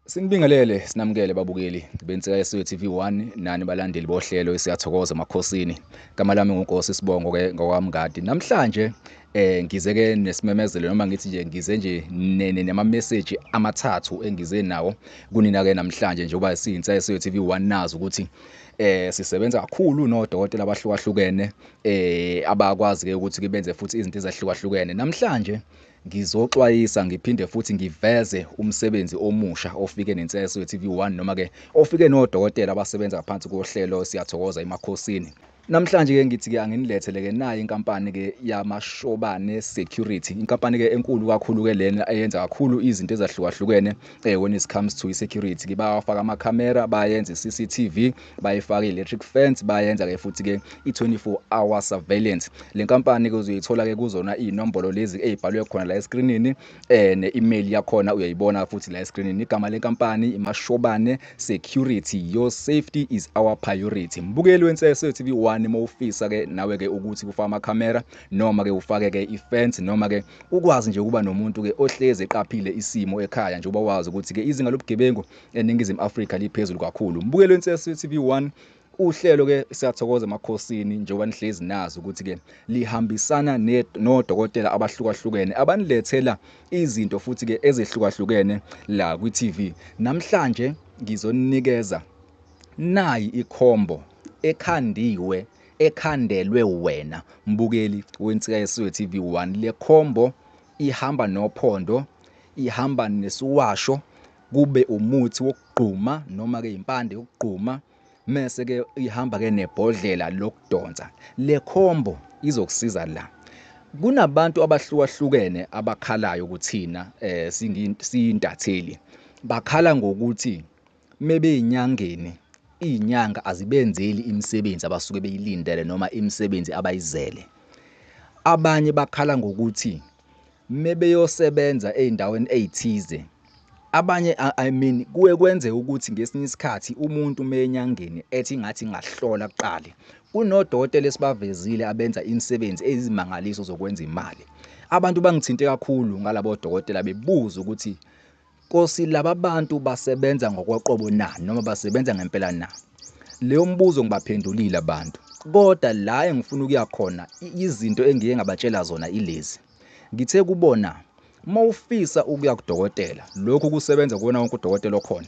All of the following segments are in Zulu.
Sinibingelele, sinamukele babukeli beNsika Yesizwe TV1 nani balandeli bohlelo Siyathokoza Emakhosini. Igama lami nguNkosi Sibongo ke ngowamngadi. Namhlanje ngize ke nesimemezelo, noma ngithi nje ngize nje nama message amathathu engize nawo kunina ke namhlanje, njengoba siyiNsika Yesizwe TV1 nazi ukuthi sisebenza kakhulu nodokotela abahlukahlukene abakwazi ke ukuthi ke benze futhi izinto ezahlukahlukene. Namhlanje ngizoxwayisa ngiphinde futhi ngiveze umsebenzi omusha ofike neNsika Yesizwe TV1, noma ke ofike nodokotela abasebenza ngaphansi kohlelo Siyathokoza Emakhosini. Namhlanje ke ngithi ke anginilethele ke nayi inkampani ke yaMashobane Security, inkampani ke enkulu kakhulu ke lena eyenza kakhulu izinto ezahlukahlukene when it comes to security. Ke bayafaka ama camera, bayenza i-CCTV, bayifaka electric fence, bayenza ke futhi ke i-24 hour surveillance. Le nkampani ke uzoyithola ke kuzona inombolo lezi ezibhalwe khona la escreenini, ne-email yakhona uyayibona futhi la escreenini. Igama lenkampani iMashobane Security, your safety is our priority. Mbukeli weNsika Yesizwe TV1, mawufisa ke nawe ke ukuthi ufake ama camera, noma ke ufake ke i-fence, noma ke ukwazi nje ukuba nomuntu ke ohlezi eqaphile isimo ekhaya, njengoba wazi ukuthi ke izinga lobugebengu eNingizimu Afrika liphezulu kakhulu. Mbukeli weNsika Yesizwe TV1, uhlelo ke Siyathokoza Emakhosini, njengoba nihlezi nazi ukuthi ke lihambisana nodokotela abahlukahlukene abanilethela izinto futhi ke ezehlukahlukene la kwi-TV. Namhlanje ngizonikeza nayi ikhombo ekhandiwe, ekhandelwe wena mbukeli weNsika Yesizwe TV1. Le khombo ihamba nophondo, ihamba nesiwasho, kube umuthi wokugquma noma ke impande yokugquma, mese ke ihamba ke nebhodlela lokudonsa. Le khombo izokusiza la. Kunabantu abahlukahlukene abakhalayo kuthina siyintatheli, bakhala ngokuthi mebeyinyangeni izinyanga azibenzeli imisebenzi abasuke beyilindele noma imisebenzi abayizele. Abanye bakhala ngokuthi mebeyosebenza ezindaweni ezithize, abanye I mean kuye kwenze ukuthi ngesinye isikhathi umuntu menyangeni ethi ngathi ngahlola kuqala. Kunodokotela esibavezile abenza imisebenzi ezimangaliso zokwenza imali. Abantu bangithinte kakhulu ngalabo dokotela bebuza ukuthi Nkosi, laba bantu basebenza ngokoqobo na, noma basebenza ngempela na? Leyo mbuzo ngibaphendulile abantu. Kodwa la engifuna ukuya khona, izinto engiye ngabatshela zona ilezi. Ngithe kubona, mawufisa ukuya kudokotela, lokhu kusebenza kuwona wonke udokotela okhona.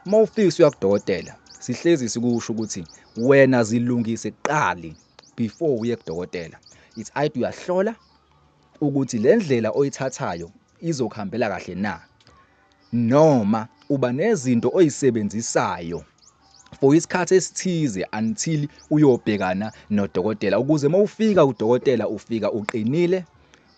Mawufisa uya kudokotela, sihlezi sikusho ukuthi wena zilungise kuqali before uye kudokotela. It's either uyahlola ukuthi le ndlela oyithathayo izokuhambela kahle na, noma uba nezinto oyisebenzisayo for isikhathi esithize until uyobhekana nodokotela, ukuze mawufika udokotela ufika uqinile,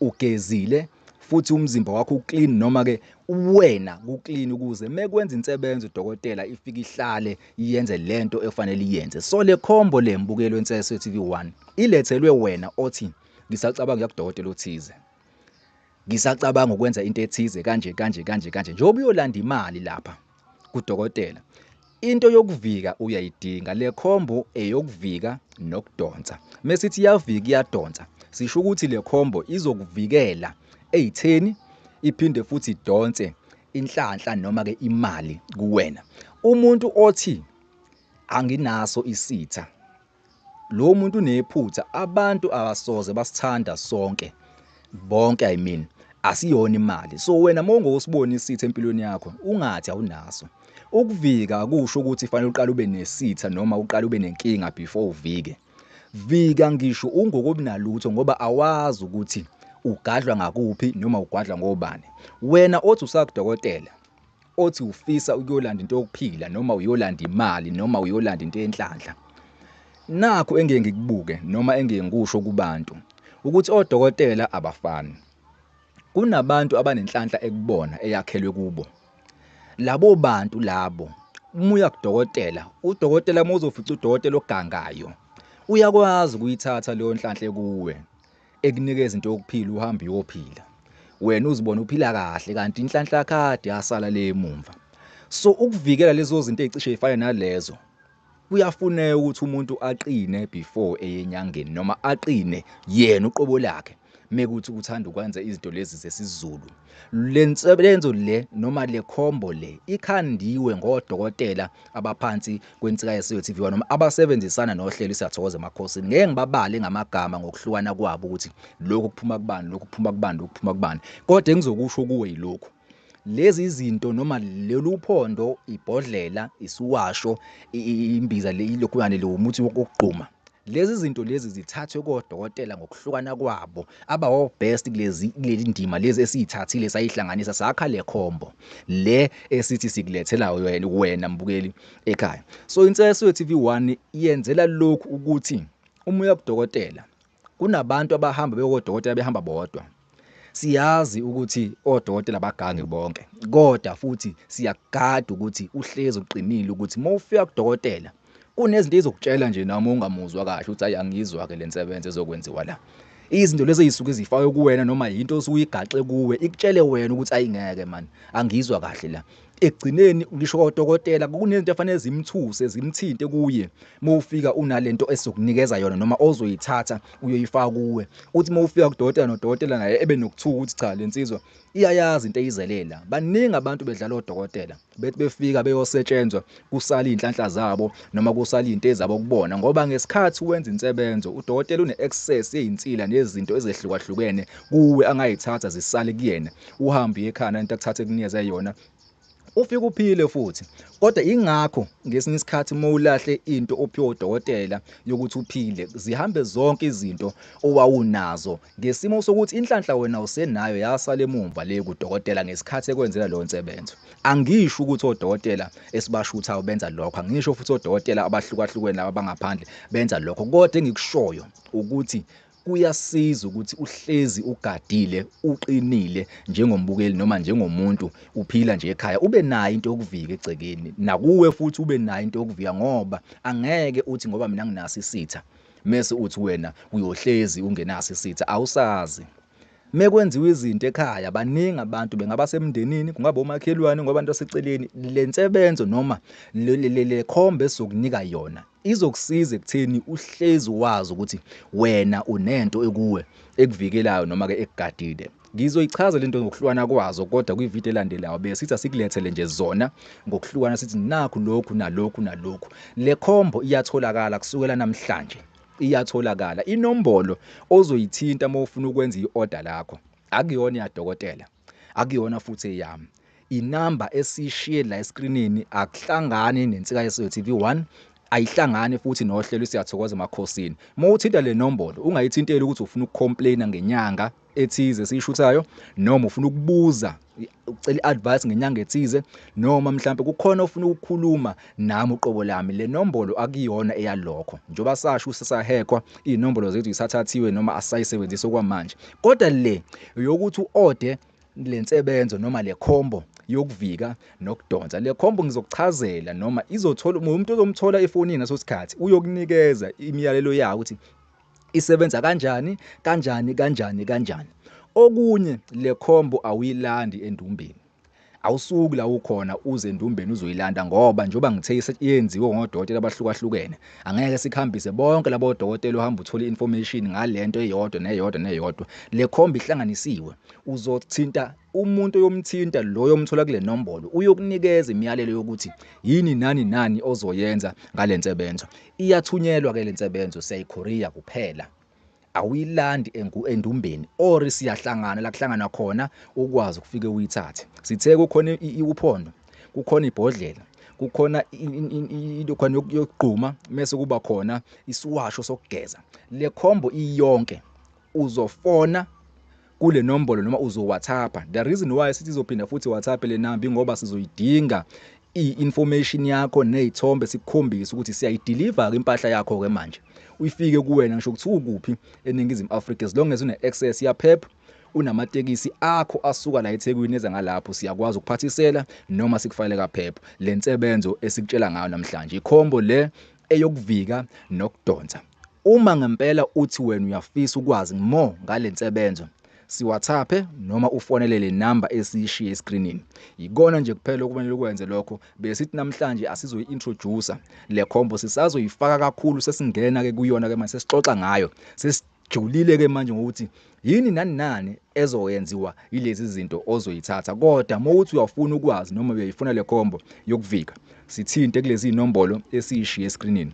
ugezile, futhi umzimba wakho uclean, noma ke wena kuclean, ukuze mekwenza insebenzo udokotela ifike ihlale iyenze lento efanele iyenze. So le combo le, mbukeli weNsika Yesizwe TV1, ilethelwe wena othi ngisacabanga ukuya kudokotela othize, ngisacabanga ukwenza into ethize kanje kanje kanje kanje. Njengoba uyolanda imali lapha kudokotela, into yokuvika uyayidinga. Le combo eyokuvika nokudonsa. Mesithi iyavika iyadonsa, sisho ukuthi le combo izokuvikela eyitheni, iphinde futhi idonse inhlanhla noma ke imali kuwena. Umuntu othi anginaso isitha, lo muntu unephutha. Abantu abasoze basithanda sonke, bonke, I mean asiyona imali. So wena mawungosibona isitha empilweni yakho, ungathi awunaso. Ukuvika akusho ukuthi fanele uqale ube nesitha noma uqale ube nenkinga before uvike. Vika ngisho ungokubi nalutho, ngoba awazi ukuthi ugadlwa ngakuphi noma ugwadlwa ngobani. Wena othi usakudokotela, othi ufisa ukuyolanda into yokuphila, noma uyolanda imali, noma uyolanda into yenhlanhla, nakho engeke ngikubuke noma engeke ngikusho kubantu ukuthi odokotela abafani. Kunabantu abanenhlanhla ekubona eyakhelwe kubo. Labo bantu labo, uma uya kudokotela, udokotela uma uzofica udokotela ogangayo, uyakwazi ukuyithatha leyo nhlanhla ekuwe, ekunikeza into yokuphila, uhambe uyophila. Wena uzibona uphila kahle, kanti inhlanhla kade yasala le emumva. So ukuvikela lezo zinto ezicishe zifane nalezo, kuyafuneka ukuthi umuntu aqine before eye enyangeni, noma aqine yena uqobo lakhe. Mekuthi uthanda ukwenza izinto lezi zesiZulu, le nsebenzo le noma le combo le ikhandiwe ngodokotela abaphansi kweNsika Yesizwe TV noma abasebenzisana nohlelo iSiyathokoza Emakhosini. Ngeke ngibabale ngamagama ngokuhlukana kwabo ukuthi lokhu kuphuma kubani, lokhu kuphuma kubani, lokhu kuphuma kubani, kodwa engizokusho kuwe yilokhu: lezi zinto noma lolu phondo, ibhodlela, isiwasho, imbiza le, ilokhuyane lo muthi wokugquma, lezi zinto lezi zithathwe kodokotela ngokuhlukana kwabo abawo-best kulezi kuleli ndima lezi esiyithathile sayihlanganisa sakha le combo le esithi sikulethela wena mbukeli ekhaya. So Insika Yesizwe TV 1 yenzela lokhu ukuthi uma uya kudokotela, kunabantu abahamba bekodokotela behamba bodwa. Siyazi ukuthi odokotela bagange bonke, kodwa futhi siyagada ukuthi uhlezi uqinile ukuthi uma ufika kudokotela kunezinto ezokutshela nje noma ungamuzwa kahle ukuthi hayi, angizwa ke le nsebenzo ezokwenziwa la. Izinto lezi ey'suke zifakwe kuwena noma yinto osuke uyigaxe kuwe ikutshele wena ukuthi ayingeke man, angizwa kahle la. Ekugcineni ngisho kodokotela kunezinto efanele zimthuse, zimthinte kuye uma ufika unalento esizokunikeza yona noma ozoyithatha uyoyifaka kuwe. Uthi uma ufika kudokotela, nodokotela naye ebe nokuthuka ukuthi cha, le nsizwa iyayazi into eyizelela. Baningi abantu bedlala odokotela, bethi befika beyosetshenzwa kusala iy'nhlanhla zabo noma kusala iy'nto ezabo kubona, ngoba ngesikhathi wenza insebenzo udokotela une-access yey'nsila nezinto ezehlukahlukene kuwe angayithatha zisale kuyena. Uhambe uye ekhaya nento akuthathe kunikeze yona, ufike uphile futhi. Kodwa ingakho ngesinye isikhathi uma ulahle into ophiwe udokotela yokuthi uphile, zihambe zonke izinto owawunazo ngesimo sokuthi inhlanhla wena usenayo yasala emumva le kudokotela ngesikhathi ekwenzela leyo nsebenzo. Angisho ukuthi odokotela esibashuthayo benza lokho, angisho futhi odokotela abahlukahlukene laba abangaphandle benza lokho, kodwa engikushoyo ukuthi kuyasiza ukuthi uhlezi ugadile, uqinile njengombukeli noma njengomuntu uphila nje ekhaya, ube nayo into yokuvika egcekeni, nakuwe futhi ube nayo into yokuvika, ngoba angeke uthi ngoba mina nginaso isitha mese uthi wena uyohlezi ungenaso isitha. Awusazi mekwenziwa izinto ekhaya, baningi abantu, bengaba semndenini, kungaba omakhelwane, ngoba abantu aseceleni. Le nsebenzo noma le khombe esizokunika yona izokusiza ekutheni uhlezi wazi ukuthi wena unento ekuwe ekuvikelayo noma-ke ekugadile. Ngizoyichaza lento ngokuhlukana kwazo kodwa kwividiyo elandelayo. Besithi asikulethele nje zona ngokuhlukana, sithi nakhu lokhu nalokhu nalokhu. Le combo iyatholakala kusukela namhlanje, iyatholakala. Inombolo ozoyithinta uma ufuna ukwenza i-order lakho akuyona yadokotela, akuyona futhi eyami, inamba esishiye la eskrinini. Akuhlangani neNsika Yesizwe TV 1, ayihlangani futhi nohlelo iSiyathokoza Emakhosini. Uma uthinta le nombolo, ungayithinteli ukuthi ufuna ukucomplaina ngenyanga ethize esiyishuthayo, noma ufuna ukubuza, ucela i-advice ngenyanga ethize, noma mhlambe kukhona ofuna ukukhuluma nami uqobo lami. Le nombolo akuyona eyalokho, njengoba sasho sisahekwa, iy'nombolo zethu yisathathiwe noma asisayisebenzisi okwamanje. Kodwa le yokuthi u-ode le nsebenzo noma le combo yokuvika nokudonsa, le combo ngizokuchazela noma izothola umuntu ozomthola efonini ngaso sikhathi, uyokunikeza imiyalelo yawo ukuthi isebenza kanjani, kanjani, kanjani, kanjani. Okunye, le combo awuyilandi endumbeni, awusuki la ukhona uze endumbeni uzoyilanda, ngoba njengoba ngithe yenziwe ngodokotela abahlukahlukene, angeke sikhambise bonke labo dokotela uhamba uthole i-information ngalento eyodwa neyodwa neyodwa. Le combo ihlanganisiwe. Uzothinta umuntu oyomthinta loyo omthola kule nombolo, uyokunikeza imiyalelo yokuthi yini nani nani ozoyenza ngale nsebenzo. Iyathunyelwa ke le nsebenzo, siyayikhoriya kuphela, awuyilandi endumbeni, or siyahlangana la kuhlangana khona ukwazi ukufike uyithathe. Sithe kukhona uphondo, kukhona ibhodlela, kukhona into khona yokugquma, mese kuba khona isiwasho sokugeza. Le combo iyonke uzofona kule nombolo noma uzo-WhatsApp. The reason why sithi izophinda futhi WhatsApp le namba, ngoba sizoyidinga i-information yakho ney'thombe, sikukhombise ukuthi siyayideliver-ke impahla yakho-ke manje, uyifike kuwena ngisho kuthiwa ukuphi eNingizimu Afrika, as long as une-access yaPep, unamatekisi akho asuka la eThekwini eza ngalapho, siyakwazi ukuphathisela noma sikufakele kaPep le nsebenzo esikutshela ngayo namhlanje, i-combo le eyokuvika nokudonsa. Uma ngempela uthi wena uyafisa ukwazi more ngale nsebenzo, siWhatsApp noma ufonele le namba esiyishiye eskrinini. Yikona nje kuphela okufanele ukwenze lokho. Besithi namhlanje asizoyi-introduce le combo, sisazoyifaka kakhulu sesingena ke kuyona ke manje, sesixoxa ngayo. Sesijulile-ke manje ngokuthi yini nani nani ezoyenziwa yilezi zinto ozoyithatha. Kodwa mawuthi uyafuna ukwazi noma uyayifuna le combo yokuvika, sithinte kulezi inombolo esiyishiye eskrinini.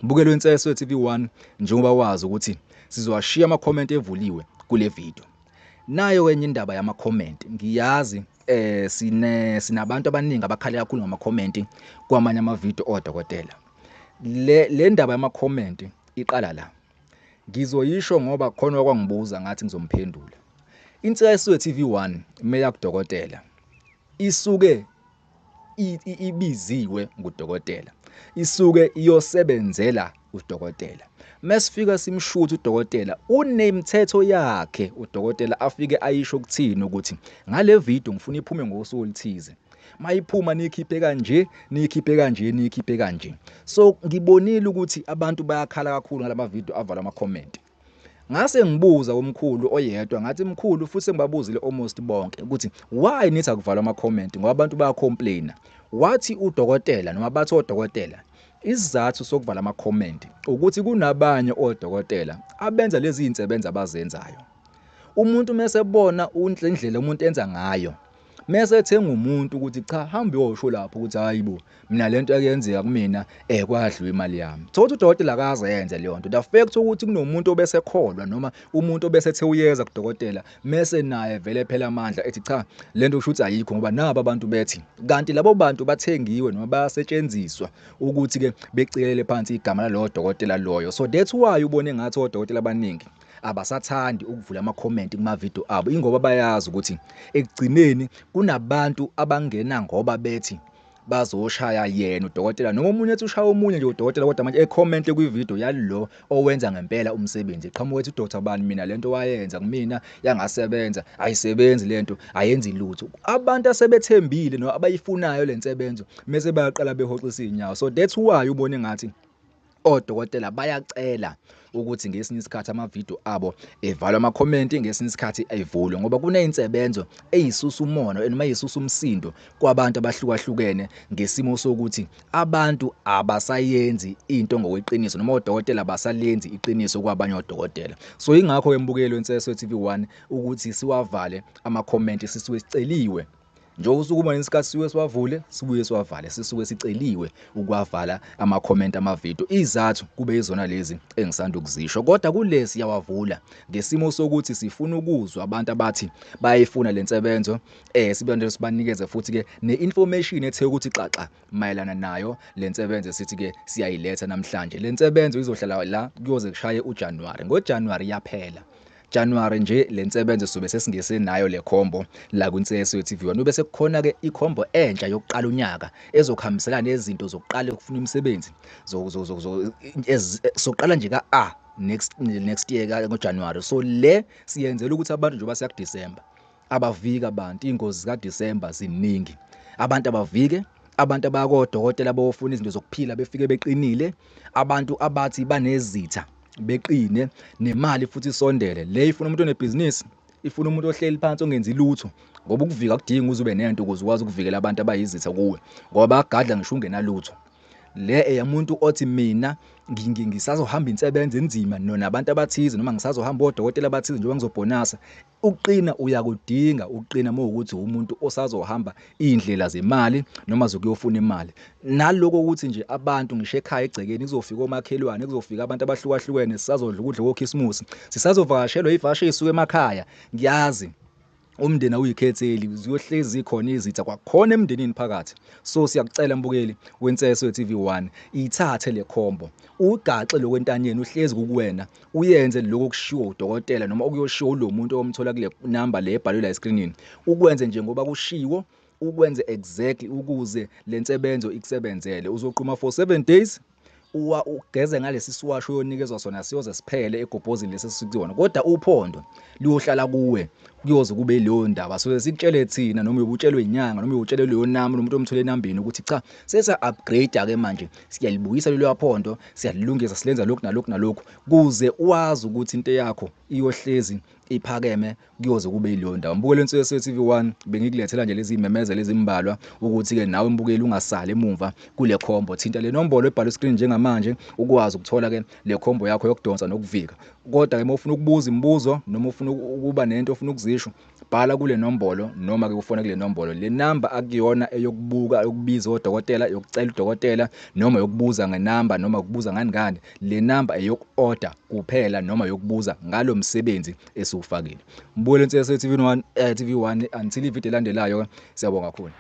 Mbukeli weNseswe TV1, njengoba wazi ukuthi sizowashiya ama-comment evuliwe kule video. Nayo enye indaba yama-comment, ngiyazi sinabantu abaningi abakhala kakhulu ngama-comment kwamanye ama-video odokotela. Le ndaba yama-comment iqala la. Ngizoyisho ngoba khona okwangibuza ngathi ngizomphendula. Inseswe TV1 meya kudokotela isuke ibiziwe ngudokotela, isuke iyosebenzela udokotela. Mesifika simshutha udokotela, unemithetho yakhe udokotela afike ayisho ukuthini ukuthi ngale video ngifuna iphume ngosuku oluthize, mayiphuma niyikhiphe kanje, niyikhiphe kanje, niyikhiphe kanje. So ngibonile ukuthi abantu bayakhala kakhulu ngalama video avala ama comment. Ngase ngibuza umkhulu oyedwa, ngathi mkhulu, futhi sengibabuzile almost bonke ukuthi why nithi akuvalwa ama comment ngoba abantu bayacomplaina. Wathi udokotela noma bathi odokotela isizathu sokuvala ama comment ukuthi kunabanye odokotela abenza lezi zinsebenzo abazenzayo. Umuntu mase ebona indlela umuntu enza ngayo, mase ethenga umuntu ukuthi cha hamba uyosho lapho ukuthi hayibo mina lento ekuyenzeka kumina kwadliwa imali yami. Thola udokotela akaze yenze leyo nto. The fact ukuthi kunomuntu obesekholwa noma umuntu obesethe uyeza kudokotela mase naye vele phela amandla ethi cha lento kusho ukuthi ayikho ngoba nabo abantu bethi, kanti labo bantu bathengiwe noma bayasetshenziswa ukuthi ke becikelele phansi igama lalowo dokotela loyo. So that's why ubone ngathi odokotela abaningi abasathandi ukuvula ama-comment kuma-video abo, ingoba bayazi ukuthi ekugcineni kunabantu abangena ngoba bethi bazoshaya yena udokotela, noma omunye ethi ushaya omunye nje udokotela, kodwa manje e-comment kwi-video yalo owenza ngempela umsebenzi, qhamuka ethi uDr bani mina lento wayenza kumina yangasebenza, ayisebenzi lento, ayenzi lutho. Abantu asebethembile noma abayifunayo lensebenzo mase bayaqala behoxisa inyawo. So that's why ubone ngathi odokotela bayacela ukuthi ngesinye isikhathi ama-video abo evalwe ama-comment, ngesinye isikhathi evulwe, ngoba kuney'nsebenzo eyisusa umona noma eyisusa umsindo kwabantu abahlukahlukene ngesimo sokuthi abantu abasayenzi into ngokweqiniso noma odokotela abasalenzi iqiniso kwabanye odokotela. So ingakho embukeli weNseswe TV1 ukuthi siwavale ama-comment sisuke siceliwe. Njengoba usuke uma ngesikhathi sibuye siwavule, sibuye siwavale, sisuke siceliwe ukuwavala ama-comment ama-video. Izathu kube yizona lezi engisanda ukuzisho, kodwa kulesi siyawavula ngesimo sokuthi sifuna ukuzwa abantu abathi bayayifuna le nsebenzo, sibe sibanikeze futhi ke ne-information ethe ukuthi xaxa mayelana nayo le nsebenzo esithi ke siyayiletha namhlanje. Le nsebenzo izohlala la kuyoze kushaye uJanuary. NgoJanuary iyaphela. January nje le nsebenzo sobe sesingesenayo le combo la kwiNseswe TV1. Ube sekukhona ke ikhombo entsha yokuqala unyaka ezokuhambiselana nezinto zokuqala ukufuna imisebenzi soqala nje ka A next year ngoJanuary. So le siyenzela ukuthi abantu njengoba siya kuDecember abavika abantu, ingozi zikaDecember ziningi, abantu abavike, abantu abakodokotela bofuna izinto zokuphila befike beqinile, abantu abathi banezitha beqine, nemali futhi isondele. Le ifuna umuntu onebhizinisi, ifuna umuntu ohleli phansi ongenzi lutho, ngoba ukuvika akudingi uze ube nento ukuze ukwazi ukuvikela abantu abayizitha kuwe, ngoba bayagadla ngisho ungenalutho. Le eyamuntu othi mina ngisazohamba insebenzo enzima nabantu abathize, noma ngisazohamba odokotela abathize njengoba ngizobhonasa. Ukuqina uyakudinga, ukuqina mawukuthi umuntu osazohamba indlela zemali noma zokuyofuna imali. Naloko ukuthi nje abantu ngisho ekhaya egcekeni kuzofika omakhelwane, kuzofika abantu abahlukahlukene, sisazodla ukudla kokhisimusi, sisazovakashelwa ivakashi ezisuka emakhaya. Ngiyazi umndeni awuyikhetheli, ziyohlezi khona izitha kwakhona emndenini phakathi. So siyakucela mbukeli weNseswe TV1, ithathe le combo, ugaxe lokwentanyeni, uhlezi kukuwena, uyenze lokho okushiwo udokotela noma okuyoshiwo lo muntu omthola kule number le ebhalwe la escreenini, ukwenze nje ngoba kushiwo, ukwenze exactly ukuze le nsebenzo ikusebenzele. Uzoqhuma for 7 days, ugeze ngalesi siwasho uyonikezwa sona, siyoze siphele egobhozini lesi esikuwona, kodwa uphondo luyohlala kuwe kuyoze kube leyo ndaba. So sikutshele thina, noma uyobutshelwe inyanga, noma uyotshelwe leyo namba nomuntu omthole enambini ukuthi cha sesa upgrade ke manje, siyalibuyisa lelo phondo, siyalilungisa, silenza lokhu nalokhu nalokhu, kuze wazi ukuthi into yakho iyohlezi Iphakeme kuyoze kube yileyo ndawo. Mbukeli weNsika TV 1, bengikulethela nje lezi zimemezelo ezimbalwa ukuthi-ke nawe mbukeli ungasali emumva kule khombo. Thinta le nombolo ebhalwe screen njengamanje ukwazi ukuthola-ke le khombo yakho yokudonsa nokuvika. Kodwa-ke uma ufuna ukubuza imibuzo noma ufuna ukuba nento ofuna ukuzisho, bhala kule nombolo noma-ke ufone kule nombolo. Le namba akuyona eyokubuka, yokubiza odokotela, yokucela udokotela noma yokubuza ngenamba noma ukubuza ngani ngani. Le namba eyoku-order kuphela noma yokubuza ngalo msebenzi esiwufakile. Mbukeli weNsika TV 1, TV 1 until ividiyo elandelayo, siyabonga kakhulu.